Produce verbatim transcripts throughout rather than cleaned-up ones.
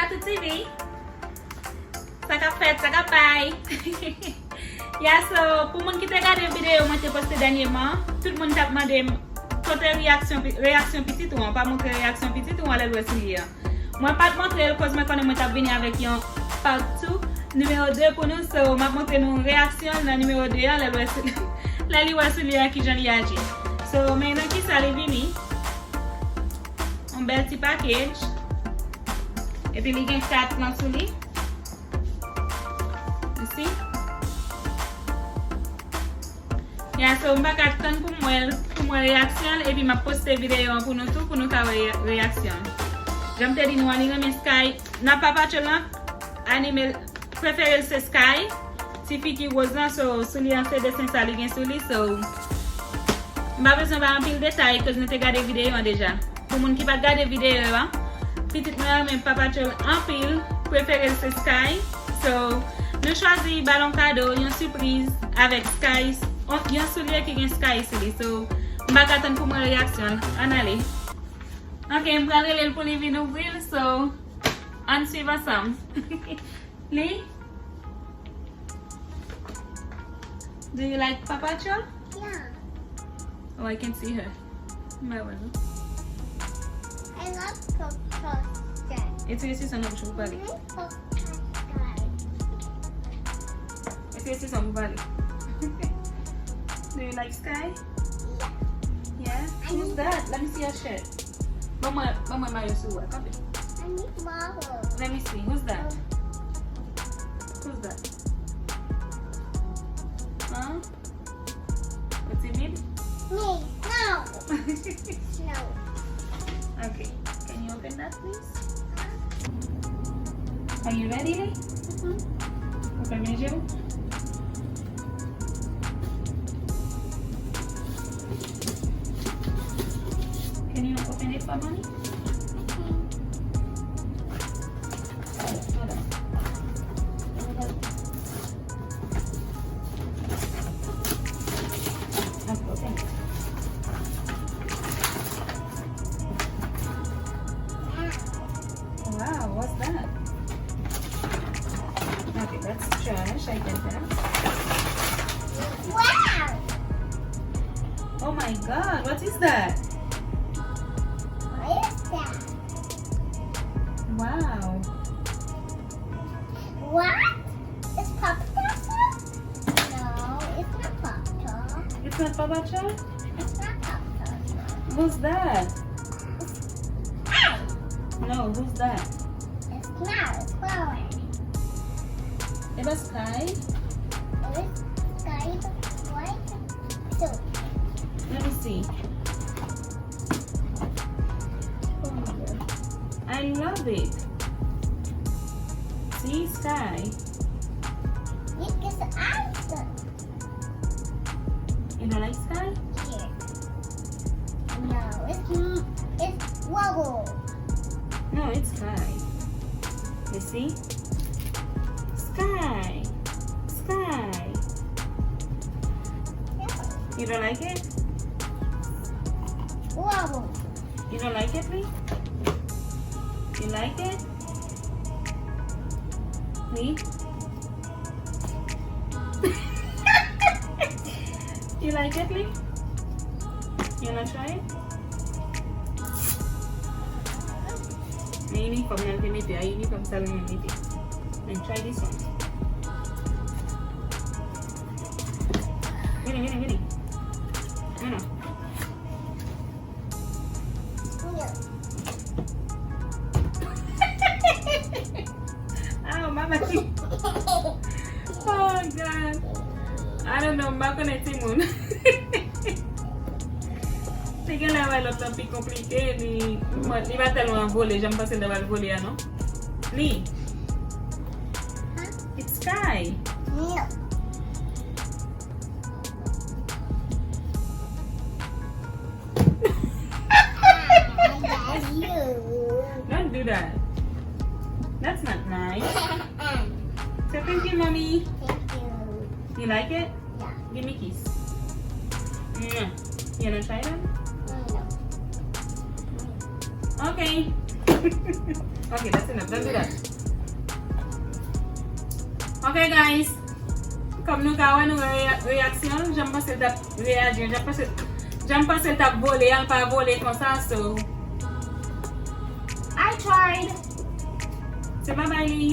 Sou T V. Sa k ap fèt, sa k ap bay. Ya, so, pou moun ki te gade videyo mwen te poste dènyèman, tout moun t ap mande m kote reyaksyon, reyaksyon pitit ou an, pa montre reyaksyon pitit ou an lè l wè soulye an. Mwen pa t montre l koz mwen konnen mwen t ap vini avèk yon part two, nimewo de pou nou, so m ap montre nou reyaksyon l nan nimewo de an lè l wè soulye, lè li wè soulye an kijan li aji. So, men nan kisa li vini. Yon bèl ti package. Epi li gen kat lan sou li. You see? Ya, so m pa ka tann pou m wè l, pou m wè reyaksyon l, epi m ap poste videyo an pou nou tou, pou nou ka wè reyaksyon l. Jan m te di nou an, li renmen Sky. Nan Paw Patrol lan, anime l, prefere l se Sky. Ti fi ki woz lan, so, soulye an se desen sa li gen sou li, so, m pa bezwen bay anpil detay, koz nou te gade videyo an deja. Pou moun ki pa t gade videyo an, pitit mwen renmen Paw Patrol anpil, prefere l se Sky. So, nou chwazi ba l yon kado, yon sipriz avèk Sky, yon, yon soulye ki gen Sky sou li. So, m pa ka tann pou m wè reyaksyon l. Ann ale. Ok, m pral rele l pou li vin ouvri l, so, ann swiv ansanm. Li? Do you like Paw Patrol? Yeah. Oh, I can see her. M pa wè l non. I love Paw Patrol. Etire sisonn nan bouch ou pou pale. Etire sisonn pou pale. Do you like Sky? Yeah. Yeah? Who's that? Let me see your shirt. Ban mwen, ban mwen mayo sou ou a, kanpe. I need mayo. Let me see. Who's that? Who's that? Huh? Ou timid? Me. No. No. Okay. Can you open that, please? Are you ready, Lee? Mm-hmm. Ou fèmen je w? Can you open it for mommy? Hold on. Okay, open it. Wow, what's that? Okay, that's trash. I get that. Wow! Oh my God, what is that? What is that? Wow. What? It's Paw Patrol? No, it's not Paw Patrol. It's not Paw Patrol? It's not Paw Patrol. Who's that? It's Sky. No, who's that? It's not. It's Sky. It's Sky, but why is it so? Let me see. I love it. See, Sky. Look at the eyes. You don't like Sky? Yeah. No, it's m-, it's Wubble. No, it's Sky. You see? Sky. Sky. You don't like it? Wubble. You don't like it, Lee? You like it? Lee? You like it, Lee? You wanna try it? Men inifòm nan te mete a, inifòm sa l renmen mete. Men try this one. Vini, vini, vini. Vini. Ah, mama. Oh, God. I don't know, m pa konnen timoun. Li genlè wè lòt lan pi konplike, li, li pa tèlman vole, jan m panse l ta pral vole a, non. Li. It's Sky. No. Don't do that. That's not nice. Say thank you, mommy. Thank you. You like it? Yeah. Give me kiss. Mwah. You wanna try that? No. Ok. Ok, that's enough. Don't do that. Ok, guys. Kòm nou ka wè, nou wè reya- reyaksyon l, jan m panse l t ap reyaji, jan m panse, jan m panse l t ap vole an, l pa vole konsa, so. I tried. Se babay li.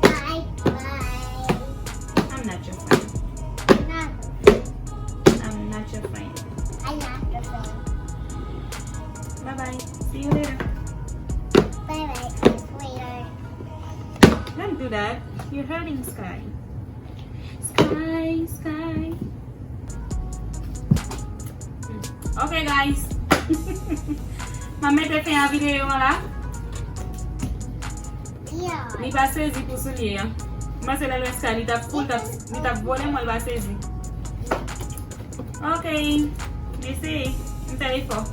Bye bye. I'm not your friend. Not. I'm not your friend. I'm not your friend. Bye bye. See you later. Bye bye. See you later. Don't do that. You're hurting Sky. Sky, Sky. Ok, guys. M ap mete fen a videyo an la. Li pa sezi pou soulye an. M panse lè l wè Sky, li t ap full, t ap, li t ap vole, mwen l pa sezi. Ok. Mesi. M fè efò.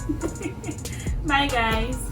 Bye, guys.